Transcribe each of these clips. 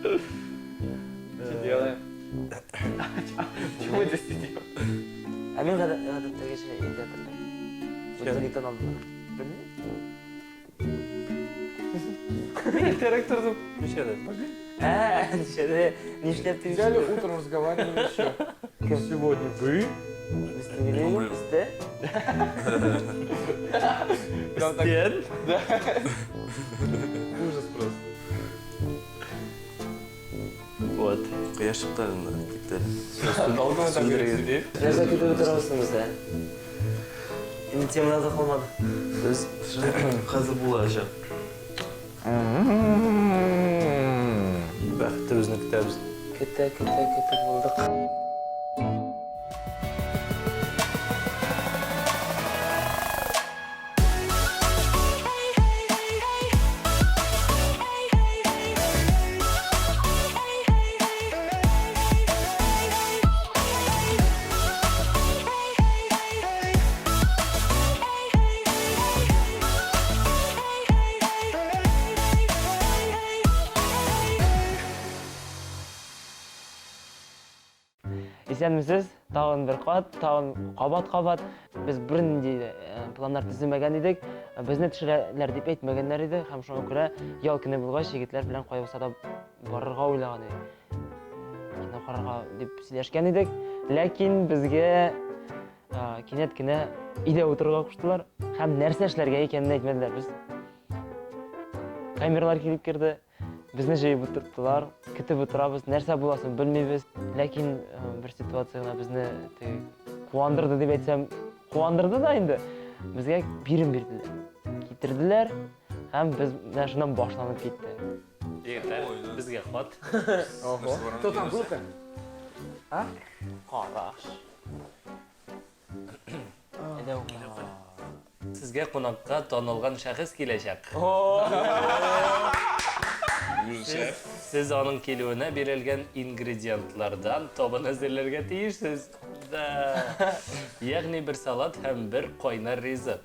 Что делаем? Чего мы здесь сидим? Ә мин гадәттәгечә өйдә тордым. Будильниктан алдым. Белмим. Мин иртәрәк тордым. Ничәдә? Ә, ничәдә? Нишләп дип? Взяли утром разговаривали еще. Сегодня вы? Без түгел, бездә. Прям так- Да. Ужас просто. Вот. Кояш чыкты әле монда, китте әле. Долго мы так будем сидеть? Нәрсә көтеп утырабыз без дә? Инде темалар да калмады. Без хәзер булачак. Бәхетебезне көтәбез. Көтә, көтә, көтеп булдык. Исәнмесез, тагын бер кат, тагын кабат-кабат. Без бернинди э, планнар төземәгән идек. Безне төшерәләр дип әйтмәгәннәр иде һәм шуңа күрә ял көне булгач, егетләр белән кая булса да барырга уйлаган идек. Кино карарга дип сөйләшкән идек. Ләкин безгә э, кинәт кенә өйдә утырырга куштылар һәм нәрсә эшләргә икәнен әйтмәделәр. Без камералар килеп керде. Безне җыеп утырттылар, көтеп утырабыз, нәрсә буласын белмибез. Ләкин э, бер ситуация гына безне теге куандырды дип әйтсәм, куандырды да инде. Безгә бирем бирделәр. Китерделәр һәм без менә шуннан башланып китте. Егетләр, безгә хат. Кто там был-то? Караш. Әйдә укыйк. Сезгә кунакка танылган шәхес киләчәк. Сез, сез аның килүенә бирелгән ингредиентлардан табын әзерләргә тиешсез. Да. Ягъни бер салат һәм бер кайнар ризык.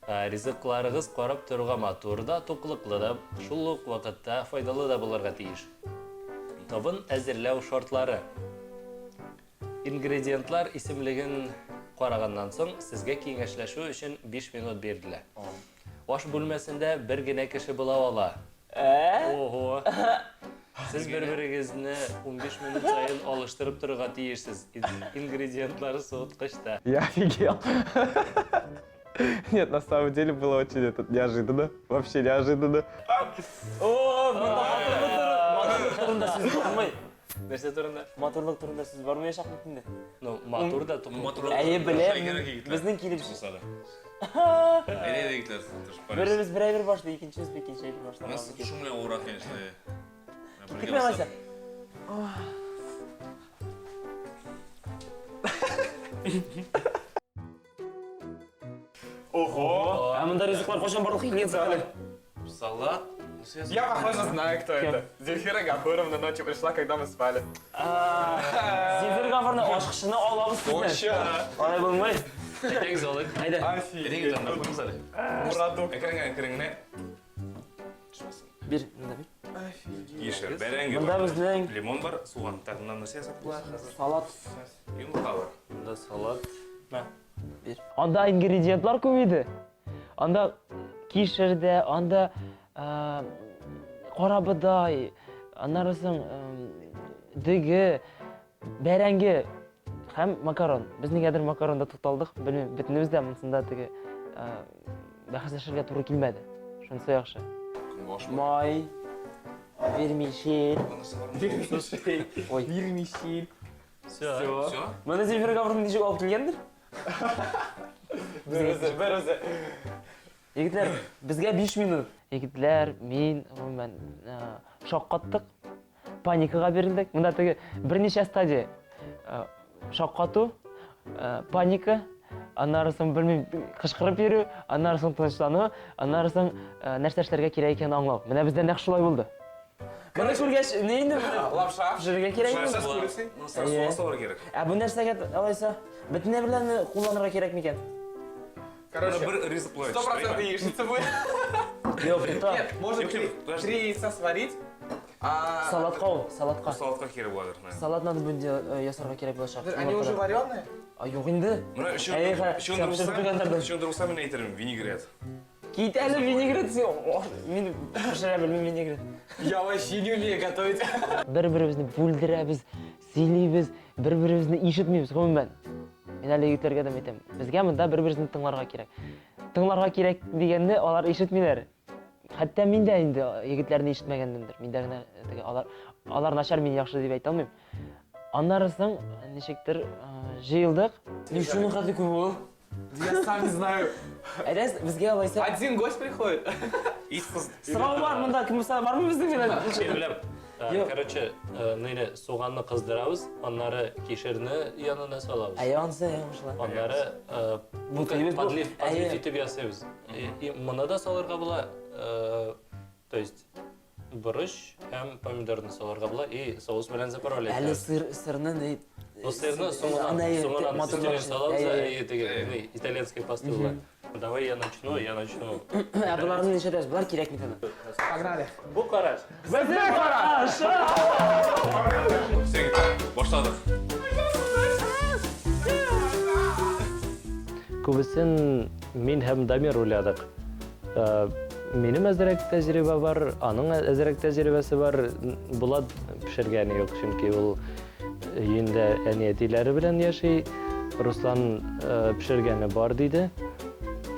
Ризыкларыгыз карап торуга матур да, туклыклы да, шул ук вакытта файдалы да булырга тиеш. Табын әзерләү шартлары. Ингредиентлар исемлеген караганнан соң, сезгә киңәшләшү өчен 5 минут бирелә. Аш бүлмәсендә бер генә кеше була ала. Ә? Ого. Сез бер-берегезне 15 минут саен алыштырып торырга тиешсез. Ингредиентлары суыткычта. Я офигел. Нет, на самом деле было очень это неожиданно. Вообще неожиданно. О, монда матурлык турында сүз бармый. Нәрсә турында? Матурлык турында сүз бармаячак бит инде. Ну, матур да, матур. Әйе, беләм. Безнең килеп Әйдә, егетләр, тырышып карыйбыз. Беребез бер әйбер башлый, икенчебез икенче әйбер башлый. Нас шум белән авыррак, конечно. Киттекме алайса? Ого! Ә монда ризыклар кайчан барлыкка килгән соң әле? Салат. Я, похоже, знаю, кто это. Зельфира Гафуровна ночью пришла, когда мы спали. Зинфир Гафуровна ашкычны алабыз сездән. Алай булмый. Әйдәгез алыйк. Әйдә. Офигеть. Әйдәгез анда куйыгыз әле. Продукт. Әкрен әкрен генә. Бир, монда бир. Кишер, бәрәңге Монда бар. безнең Лимон бар, суган. Так, моннан нәрсә ясап була хәзер? салат. Йомырка бар. Монда салат. Бир. Анда ингредиентлар күп иде. Анда кишер дә, анда карабодай, аннары соң дөге, бәрәңге һәм макарон. Без нигәдер макаронда тукталдык, белмим, бөтенебез дә монсында теге бәхәсләшергә туры килмәде. Шунысы яхшы. Май, вермишель. Ой. Вермишель. Все. Все? Моны Зинфир Гафуровна ничек алып килгәндер? Бер үзе, бер үзе. Егетләр, безгә 5 минут. Егетләр, мин, гомумән, шаккаттык. Паникага бирелдек. Монда теге берничә стадия. Шаккату, паника, аннары соң белмим, кычкырып йөрү, аннары соң тынычлану, аннары соң нәрсә эшләргә кирәк икәнен аңлау. Менә бездә нәкъ шулай булды. Моны күргәч, ни инде Лапша. пешерергә кирәк Лапша инде. с курицей. Ну, сразу Әйе. суган салырга кирәк. Ә бу нәрсәгә алайса бөтенләй белән кулланырга кирәк микән? Короче, Бер ризык болай 100% яичница будет. Юк, тукта. Нет, можно Юк, три, юк, подожди. три яйца сварить, а... Салатка ул, салатка. Салатка кирәк буладыр. менә. Салат надо будет ясарга кирәк булачак. Они уже вареные? А юк инде. Менә Әй, ха, өчен син пешереп булса, куйганнардыр. өчен булса мин әйтермен, винегрет. Кит әле винегрет син. О, Мин пешерә белмим винегрет. Я вообще не умею готовить. Бер-беребезне бүлдерәбез, сөйлибез, бер-беребезне ишетмибез гомумән. Мин әле егетләргә дә әйтәм. Безгә монда бер-беребезне тыңларга кирәк. Тыңларга кирәк дигәнне алар ишетмиләр. Хәтта мин дә инде егетләрне ишетмәгәнмендер. Мин дә генә теге алар алар начар, мин яхшы дип әйтә алмыйм. Аннары соң ничектер җыелдык. Ни шуның хәтле күп ул? Я сам не знаю. Әйдә, безгә алайса. Один гость приходит. Ит кыз. Сорау бар монда, кем булса бармы безнең белән? Мин беләм. Юк. Короче, нейне суганны кыздырабыз, аннары кишерне янына салабыз. Әйе, анысы, әйе, шулай. Аннары Бу кебек бу. подлив, подлив Әйе. итеп ясыйбыз. И моны да салырга була, то есть борыч һәм помидорны салырга була и соус белән заправлять. Әле сыр, сырны ни? Ну, сырны соңынан, Аны, әйе, соңынан матур өстенә салабыз, Әйе, әйе. и теге, ни, итальянский паста була. Давай я начну, я начну. Ә боларны нишләтәбез? Болар кирәк бит аны. Погнали. Бу караш. Безнең караш! Все, егетләр, башладык. Күбесен мин һәм Дамир уйладык. Минем әзрәк тәҗрибә бар, аның әзрәк тәҗрибәсе бар. Булат пешергәне юк, чөнки ул өендә әни-әтиләре белән яши. Руслан пешергәне бар диде.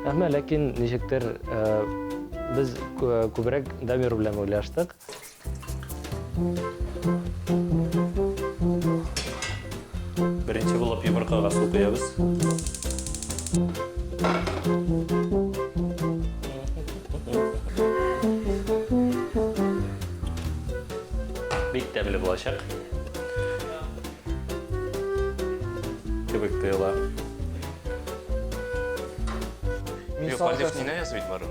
Әмма ләкин ничектер без күбрәк Дамир белән уйлаштык. Беренче булып йомыркага су куябыз. Бик тәмле булачак. Кебек тоела. Мин Юк, салат подлив ясыйм. нинән ясый бит бары.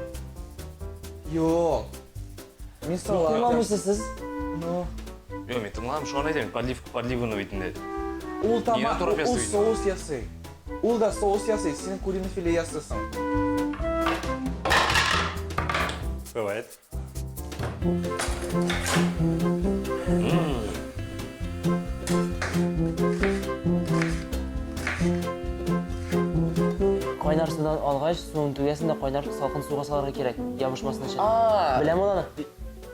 Юк. Мин салат ясыйм. Тыңламыйсыз сез? Ну. Юк, мин тыңлам, шуны әйтәм, подлив, подливаны бит инде. Ул тама, Нинән турап ул ясый бит. соус ясый. Ул да соус ясый, син куриный филе ясыйсың. Бывает. Кайнар судан алгач, суын түгәсең дә кайнар салкын суга салырга кирәк, ябышмасын өчен. А, Беләм ул аны.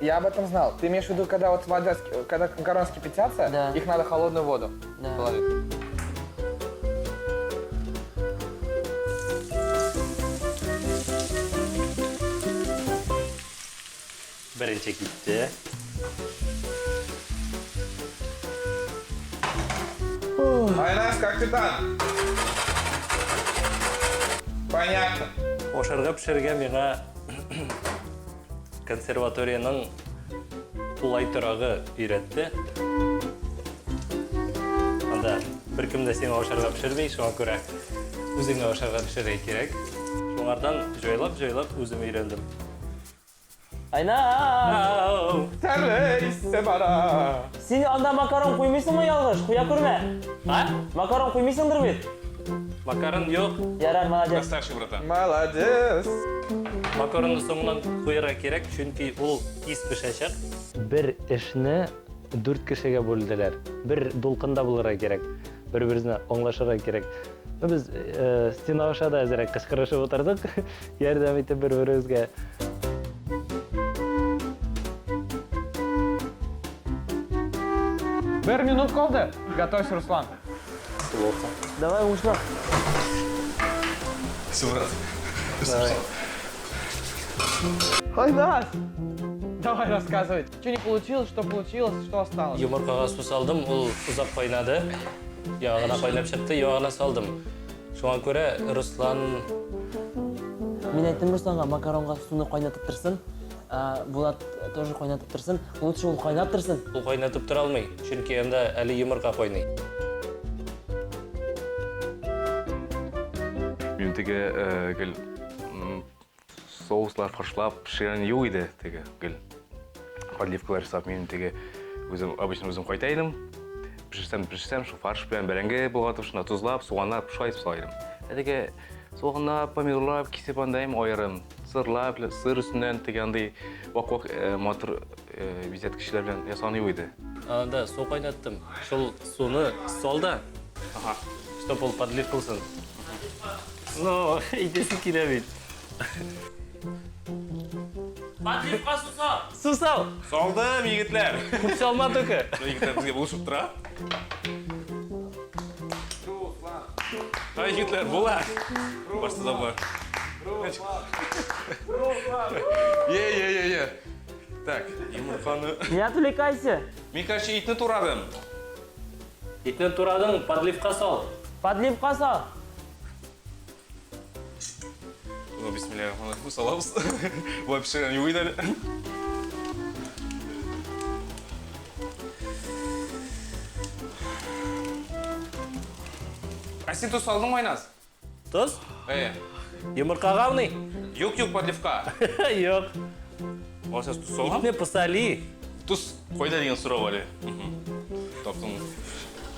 я об этом знал. Ты имеешь в виду, когда вот вода, когда макароны кипятятся, Да. их надо холодную воду Да. положить. Беренче китте. Айназ, как ты там? Понятно. Ашарга пешерергә миңа консерваториянең тулай торагы өйрәтте. Анда беркем дә сиңа ашарга пешерми, шуңа күрә үзеңә ашарга пешерергә кирәк. Шуңардан җайлап-җайлап үзем өйрәндем. Айназ! Ау! Тәмле исе бара. Син анда макарон куймыйсыңмы ялгыш? Куя күрмә. А? Макарон куймыйсыңдыр бит? Макарон юк. Ярар, молодец. Старший братан. Молодец. Макаронны соңыннан куярга кирәк, чөнки ул тиз пешәчәк. Бер эшне дүрт кешегә бүлделәр. Бер дулкында булырга кирәк. Бер-берсенә аңлашырга кирәк. Ну, без стена аша да әзрәк кычкырышып утырдык, ярдәм итеп бер-беребезгә. Бер минут калды. Готовься, Руслан. Плохо. Давай уңышлар. Все, брат. Айназ! Давай рассказывай. Что не получилось, что получилось, что осталось? Йомыркага су салдым, ул озак кайнады. Яңа гына кайнап чыкты, яңа гына салдым. Шуңа күрә Руслан Мин әйттем Русланга, макаронга суны кайнатып торсын. Булат тоже кайнатып торсын. Лучше ул кайнап торсын. Ул кайнатып тора алмый, чөнки анда әле йомырка кайный. Минем теге гел соуслар фаршлап пешергән юк иде теге гел. Подливкалар ясап минем теге үзем обычно үзем кайта идем. Пешерсәм, пешерсәм, шул фарш белән бәрәңге болгатып, шунда тозлап, суганлап, шулай итеп сала идем. Ә теге суганлап, помидорлап кисеп анда им аерым. Сырлар белән, сыр өстеннән теге андый вак-вак э, матур э, бизәткечләр белән ясаган юк иде. Анда су кайнаттым. Шул суны сал да. Ага. Чтоб ул подлив кылсын. Ну, әйтәсе килә бит. Подливка су сал. Су сал. Салдым, егетләр. Күп салма только. Егетләр безгә булышып тора. Ай, егетләр, була. Барсы да була. Е, е, е, е. Так, йомырканы. Не отвлекайся. Мин, короче, итне турадым. Итне турадың, подливка сал. Подливка сал. Ну, бисмиллахиррахманиррахим, салабыз. Болай пешергән юк иде әле. Ә син тоз салдыңмы, Айназ? Тоз? Әйе. Йомыркагамыни? Юк, юк, подливка. Юк. Ул сез тоз салган? Итне посоли. Тоз кайда дигән сорау әле. Таптым.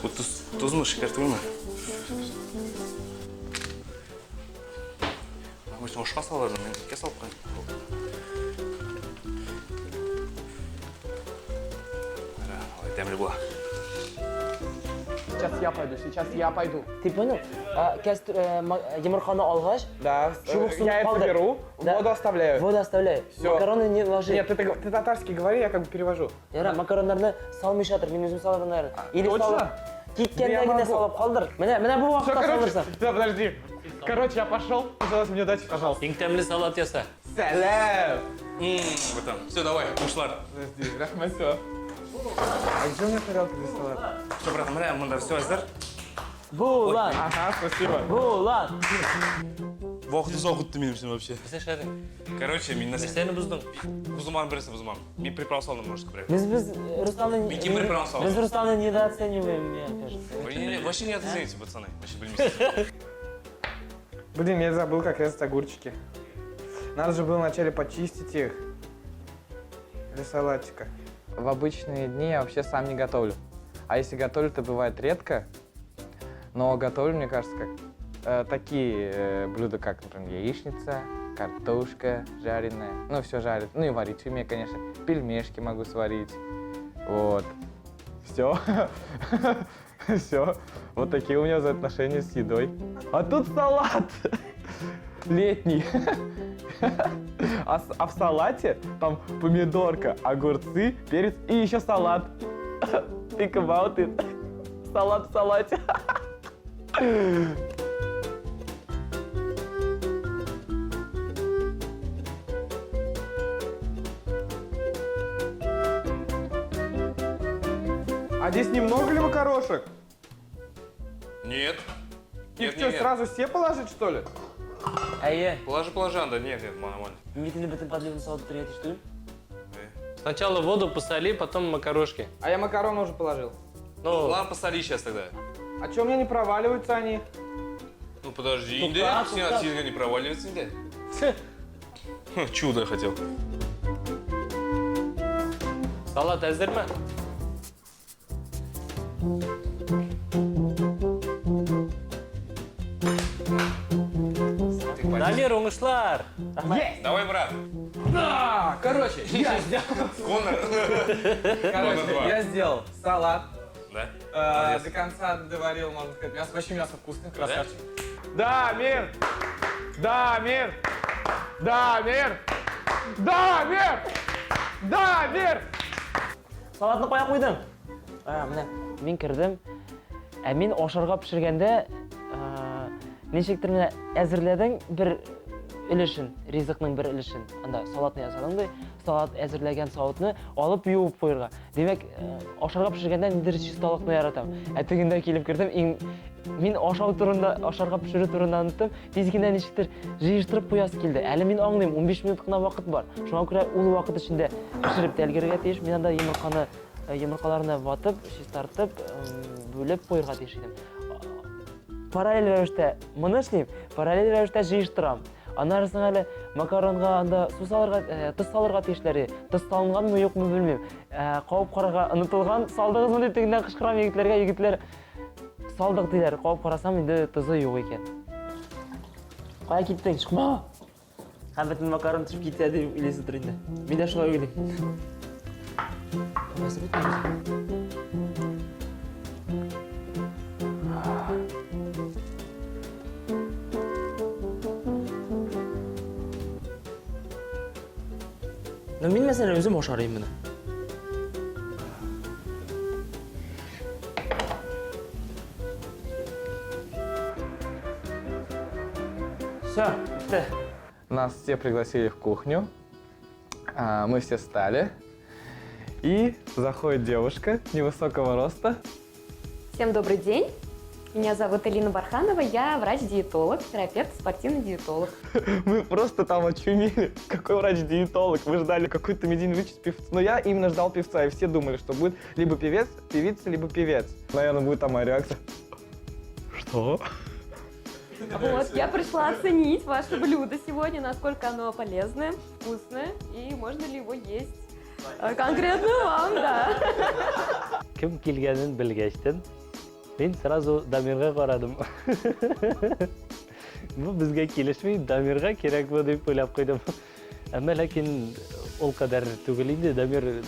Бу тоз, тозмы, шикәр түгелме? Обычно ашка салалар, мин иткә салып куям. Менә, алай тәмле була. Сейчас я пойду, сейчас я пойду. Ты понял? А, э, йомырканы алгач, Да, Чубук суны яйца калдыр. беру, Да. воду оставляю. Воду оставляй. Всё. Макароны не ложи. Нет, ты татарский говори, я как бы перевожу. Яра, макароннарны салмыйча тор, мин үзем салырмын, наверное. Или точно? салып, киткәндә Да я генә могу. салып калдыр. Менә, менә бу Всё, вакытта короче, салырсың. да, подожди. Короче, я пошел. Пожалуйста, мне удачи, пожалуйста. Иң тәмле салат яса. Сәлам! Братан, все, давай, ушлар. Подожди, рәхмәт, всё. А где у меня тарелка для салата? Все, братан, менә монда все әзер. Булат, Ага, спасибо. Булат. Вакыт озак үтте минем өчен вообще. Нәрсә эшләдең? Короче, мин нәрсә? Нәрсәне боздың? Бозмам берсе бозмам. Мин приправ салдым, может, күбрәк. Без без Русланны Мин кемдер белән салдым. Без Русланны недооцениваем, мне кажется. Вы не, вообще не оцените, пацаны. Вообще белмисез. Блин, я забыл, как резать огурчики. Надо же было вначале почистить их для салатика. В обычные дни я вообще сам не готовлю. А если готовлю, то бывает редко. Но готовлю, мне кажется, как такие блюда, как, например, яичница, картошка жареная. Ну, все жарят. Ну и варить умею, конечно. Пельмешки могу сварить. Вот. Все. Все. Вот такие у меня взаимоотношения с едой. А тут салат летний. А в салате там помидорка, огурцы, перец и еще салат. Think about it. Салат в салате. А здесь немного ли макарошек? Нет. Их Нет, что, нет, нет. сразу все положить, что ли? Әйе, Положи, положи, анда. Нет, нет, нормально. мин бит инде бөтен подливны салып бетерергә тиеш түгел. Сначала воду посоли, потом макарошки. А я макароны уже положил. Ну, Ладно, посоли сейчас тогда. А что, у меня не проваливаются они? Ну подожди, Тукта, инде. тукта. Син не проваливается, инде. Чудо хотел. Салат әзерме? Дамир, уңышлар! Давай, брат. Да, короче, я сделал. Конор. Короче, два. я сделал салат. Да? До конца доварил, можно сказать. Мясо, вообще мясо вкусное, красавчик. Да, мир! Да, мир! Да, мир! Да, мир! Да, мир! Салатны кая куйдың? А, менә мин кердем. Ә мин ашарга пешергәндә, ничектер менә әзерләдең бер өлешен, ризыкның бер өлешен. Анда салатны ясадың ди, салат әзерләгән савытны алып юып куярга. Димәк, ашарга пешергәндә ниндидер чисталыкны яратам. Ә тегендә килеп кердем, иң мин ашау турында, ашарга пешерү турында оныттым. Тиз генә ничектер җыештырып куясы килде. Әле мин аңлыйм, 15 минут кына вакыт бар. Шуңа күрә ул вакыт эчендә пешереп тә өлгерергә тиеш. Мин анда йомырканы, йомыркаларны ватып, чистартып, бүлеп куярга тиеш идем. Параллель рәвештә моны эшлим, параллель рәвештә җыештырам. Аннары соң әле макаронга анда су салырга, тоз салырга тиешләр иде. Тоз салынганмы, юкмы белмим. Кабып карарга онытылган, салдыгызмы дип тегеннән кычкырам егетләргә, егетләр салдык диләр. Кабып карасам, инде тозы юк икән. Кая киттең? Чыкма! Һәм бөтен макарон төшеп китә дип уйлыйсыздыр инде. Мин дә шулай уйлыйм. Басып бетмибез. Ну, мин мәсәлән үзем ашар идем моны. Все, бетте. Нас все пригласили в кухню. Мы все встали. И заходит девушка невысокого роста. Всем добрый день. Меня зовут Элина Барханова, я врач-диетолог, терапевт, спортивный диетолог. Мы просто там очумели. Какой врач-диетолог? Мы ждали какой-то медийный вычет певца. Но я именно ждал певца, и все думали, что будет либо певец, певица, либо певец. Наверное, будет там моя реакция. Что? Вот, я пришла оценить ваше блюдо сегодня, насколько оно полезное, вкусное, и можно ли его есть конкретно вам, да. Кем килгәнен белгәчтен, мин сразу Дамирга карадым. Бу безгә килешми, Дамирга кирәк бу дип уйлап куйдым. Әмма ләкин ул кадәр түгел инде. Дамир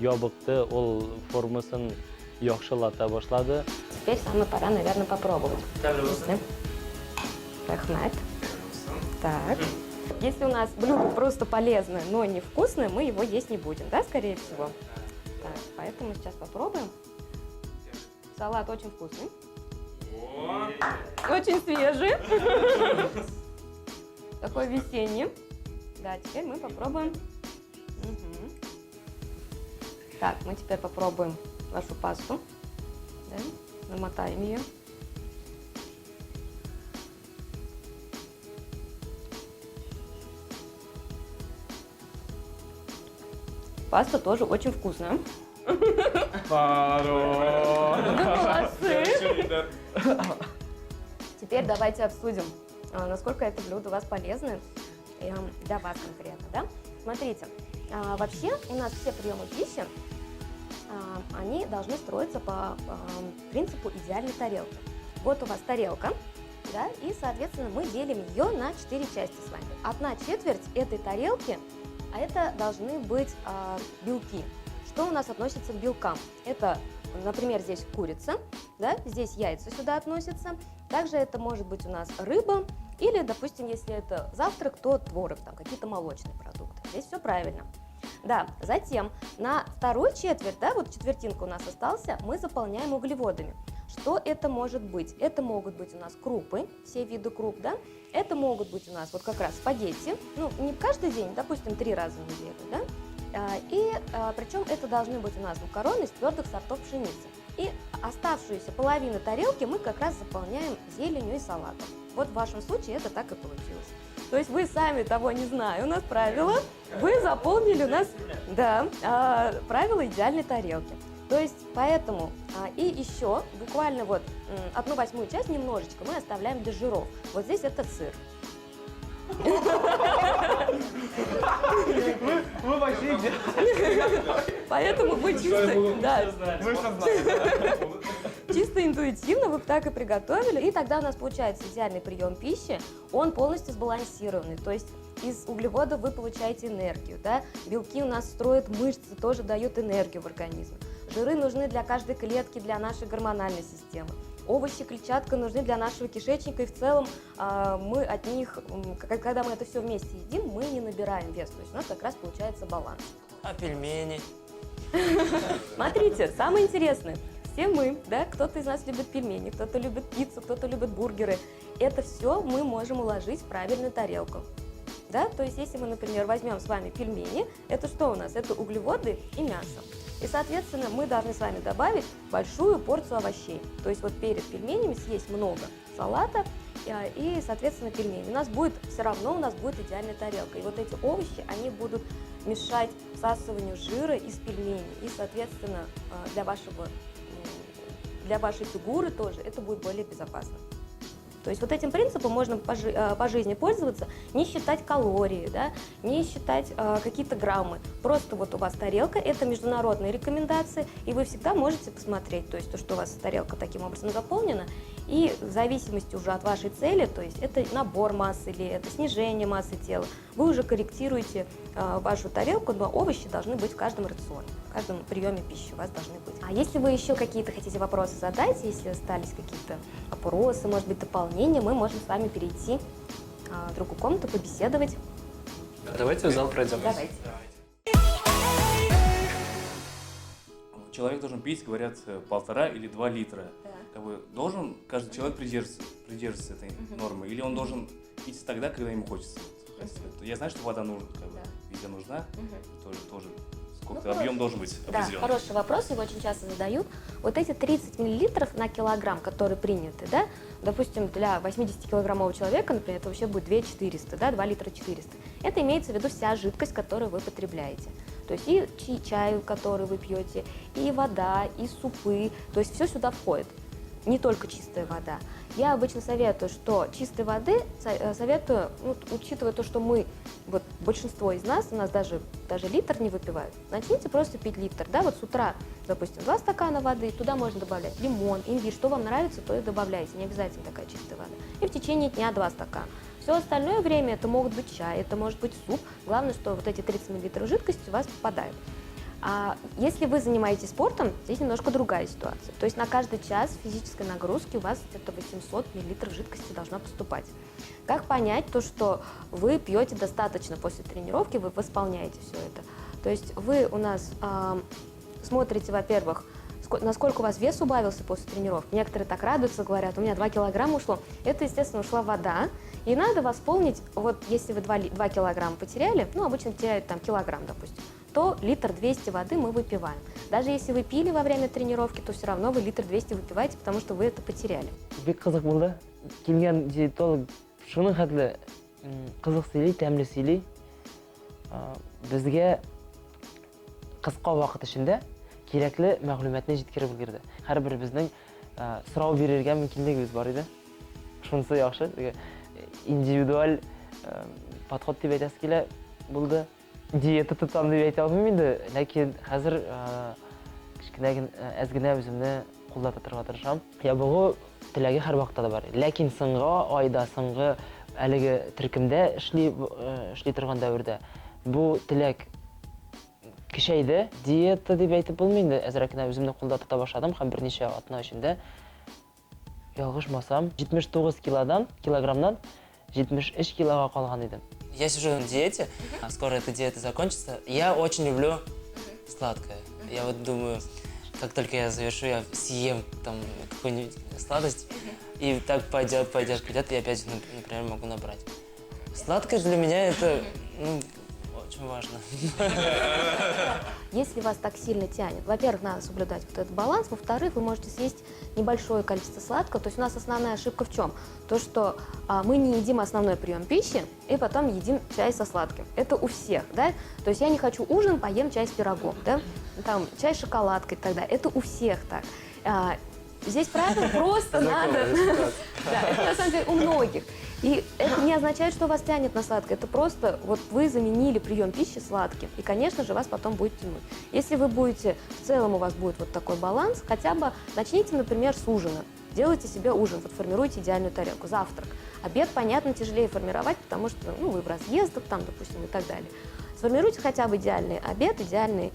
ябыкты, ул формасын яхшылата башлады. Теперь самая пора, наверное, попробовать. Рәхмәт. Так. Если у нас блюдо просто полезное, но невкусное, мы его есть не будем, да, скорее всего? Так, поэтому сейчас попробуем. Салат очень вкусный. Очень свежий. Такой весенний. Да, теперь мы попробуем. Мгм. Так, мы теперь попробуем вашу пасту. Да, намотаем ее. Паста тоже очень вкусная. Вы молодцы! Теперь давайте обсудим, насколько это блюдо у вас полезно для вас конкретно, да? Смотрите, вообще у нас все приемы пищи, они должны строиться по принципу идеальной тарелки. Вот у вас тарелка, да, и, соответственно, мы делим ее на 4 части с вами. 1/4 этой тарелки, а это должны быть белки. Что у нас относится к белкам? Это, например, здесь курица, да, здесь яйца сюда относятся. Также это может быть у нас рыба или, допустим, если это завтрак, то творог, какие-то молочные продукты. Здесь все правильно. Да, затем на вторую четверть, да, вот четвертинка у нас остался, мы заполняем углеводами. Что это может быть? Это могут быть у нас крупы, все виды круп, да? Это могут быть у нас вот как раз спагетти, не каждый день, допустим, 3 раза в неделю, да? И причем это должны быть у нас макароны из твердых сортов пшеницы. И оставшуюся половину тарелки мы как раз заполняем зеленью и салатом. Вот в вашем случае это так и получилось. То есть вы сами того не зная, у нас правило, вы заполнили у нас, да, правило идеальной тарелки. То есть поэтому, и еще буквально 1/8 часть немножечко мы оставляем для жиров. Вот здесь это сыр. Вы вообще идеальны. Поэтому вы чисто, да, Мы всё знаем. чисто интуитивно вы так и приготовили. И тогда у нас получается идеальный прием пищи, он полностью сбалансированный. То есть из углеводов вы получаете энергию, да? Белки у нас строят мышцы, тоже дают энергию в организм. Жиры нужны для каждой клетки, для нашей гормональной системы. Овощи, клетчатка нужны для нашего кишечника, и в целом, мы от них, когда мы это все вместе едим, мы не набираем вес, то есть у нас как раз получается баланс. А пельмени? Смотрите, самое интересное, все мы, да, кто-то из нас любит пельмени, кто-то любит пиццу, кто-то любит бургеры. Это все мы можем уложить в правильную тарелку. Да? То есть если мы, например, возьмем с вами пельмени, это что у нас? Это углеводы и мясо. И, соответственно, мы должны с вами добавить большую порцию овощей. То есть перед пельменями съесть много салата и, соответственно, пельмени. У нас будет, все равно у нас будет идеальная тарелка. И вот эти овощи, они будут мешать всасыванию жира из пельменей. И, соответственно, для вашей фигуры тоже это будет более безопасно. То есть этим принципом можно по жизни пользоваться, не считать калории, да, не считать какие-то граммы. Просто у вас тарелка, это международные рекомендации, и вы всегда можете посмотреть, то есть то, что у вас тарелка таким образом заполнена, и И в зависимости уже от вашей цели, то есть это набор массы или это снижение массы тела, вы уже корректируете вашу тарелку, но овощи должны быть в каждом рационе, в каждом приеме пищи у вас должны быть. А если вы еще какие-то хотите вопросы задать, если остались какие-то вопросы, может быть, дополнения, мы можем с вами перейти в другую комнату, побеседовать. Давайте в зал пройдем. Давайте. Человек должен пить, говорят, 1,5 или 2 литра. Да. Как бы должен каждый человек придерживаться этой нормы, или он должен пить тогда, когда ему хочется? Вот, хотите. Я знаю, что вода нужна, как бы, везде нужна, тоже сколько Ну, объем должен быть Да, определенный. хороший вопрос, его очень часто задают. Вот эти 30 миллилитров на килограмм, которые приняты, да, допустим, для 80-килограммового человека, например, это вообще будет 2 400, да, 2 литра 400. Это имеется в виду вся жидкость, которую вы потребляете. То есть и чай, который вы пьете, и вода, и супы, то есть все сюда входит, не только чистая вода. Я обычно советую, что чистой воды советую, ну, учитывая то, что мы, вот большинство из нас, у нас даже литр не выпивают, начните просто пить литр, да, вот с утра, допустим, 2 стакана воды, туда можно добавлять лимон, имбирь, что вам нравится, то и добавляйте, не обязательно такая чистая вода. И в течение дня 2 стакана. Все остальное время это могут быть чай, это может быть суп. Главное, что вот эти 30 мл жидкости у вас попадают. А если вы занимаетесь спортом, здесь немножко другая ситуация. То есть на каждый час физической нагрузки у вас где-то 800 мл жидкости должно поступать. Как понять то, что вы пьете достаточно после тренировки, вы восполняете все это? То есть вы у нас смотрите, во-первых, насколько у вас вес убавился после тренировки. Некоторые так радуются, говорят: «У меня 2 килограмма ушло». Это, естественно, ушла вода. И надо восполнить, вот если вы 2 килограмма потеряли, ну, обычно теряют там килограмм, допустим, то литр 200 воды мы выпиваем. Даже если вы пили во время тренировки, то все равно вы литр 200 выпиваете, потому что вы это потеряли. Бик кызык булды. Килгән диетолог шуның хәтле кызык сөйли, тәмле сөйли. Безгә кыска вакыт эчендә кирәкле мәгълүматны җиткереп өлгерде. Һәрберебезнең сорау бирергә мөмкинлегебез бар иде. Шунысы яхшы, теге индивидуаль подход дип әйтәсе килә булды. Диета тотам дип әйтә алмыйм инде, ләкин хәзер кечкенә генә, әз генә үземне кулда тотарга тырышам. Ябыгу теләге һәрвакытта да бар. Ләкин соңгы айда, соңгы әлеге төркемдә эшли торган дәвердә бу теләк көчәйде. Диета дип әйтеп булмый инде, әзрәк кенә үземне кулда тота башладым һәм берничә атна эчендә, ялгышмасам, 79 килодан, килограммнан 73 килога калган идем. Я сижу на диете, а скоро эта диета закончится. Я очень люблю сладкое. Я вот думаю, как только я завершу, я съем там какую-нибудь сладость, и так пойдет, пойдет, пойдет, и опять, например, могу набрать. Сладкое для меня это, ну, очень важно. Если вас так сильно тянет, во-первых, надо соблюдать вот этот баланс, во-вторых, вы можете съесть небольшое количество сладкого. То есть у нас основная ошибка в чем? То, что мы не едим основной прием пищи и потом едим чай со сладким. Это у всех, да? То есть я не хочу ужин, поем чай с пирогом, да? Там чай с шоколадкой и так далее. Это у всех так. Здесь правило просто надо. Да, это на самом деле у многих. И это не означает, что вас тянет на сладкое. Это просто вот вы заменили прием пищи сладким. И, конечно же, вас потом будет тянуть. Если вы будете, в целом у вас будет вот такой баланс, хотя бы начните, например, с ужина. Делайте себе ужин, вот формируйте идеальную тарелку. Завтрак. Обед, понятно, тяжелее формировать, потому что, ну, вы в разъездах там, допустим, и так далее. Сформируйте хотя бы идеальный обед, идеальный,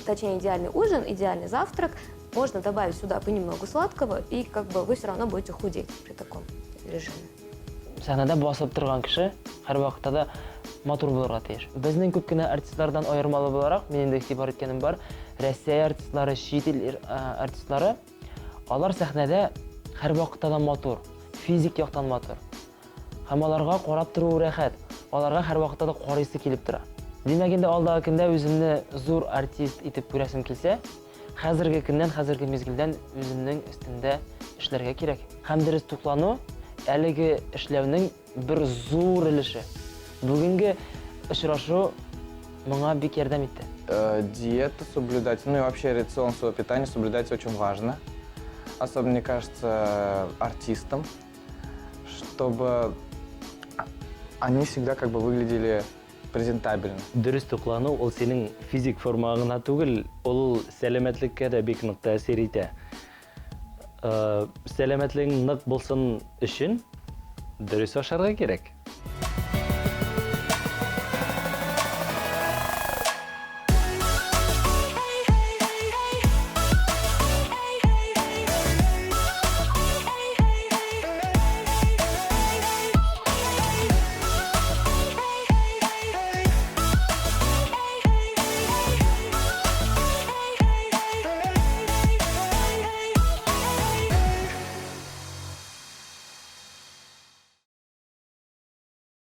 точнее, идеальный ужин, идеальный завтрак. Можно добавить сюда понемногу сладкого, и как бы вы все равно будете худеть при таком режиме. Сәхнәдә басып торган кеше һәрвакытта да матур булырга тиеш. Безнең күп кенә артистлардан аермалы буларак, мин инде игътибар иткәнем бар, Россия артистлары, чит ил артистлары, алар сәхнәдә һәрвакытта да матур, физик яктан матур. Һәм аларга карап тору рәхәт, аларга һәрвакытта да карыйсы килеп тора. Димәк, инде алдагы көндә үземне зур артист итеп күрәсем килсә, хәзерге көннән, хәзерге мизгелдән үземнең өстемдә эшләргә кирәк. Һәм дөрес туклану әлеге эшләүнең бер зур өлеше. Бүгенге очрашу моңа бик ярдәм итте. Диету соблюдать, ну и вообще рацион своего питания соблюдать очень важно. Особенно, мне кажется, артистам, чтобы они всегда как бы выглядели презентабельно. Дөрес туклану ул синең физик формаңа гына түгел, ул сәламәтлеккә дә бик нык тәэсир итә. Сәламәтлегең нык булсын өчен дөрес ашарга кирәк.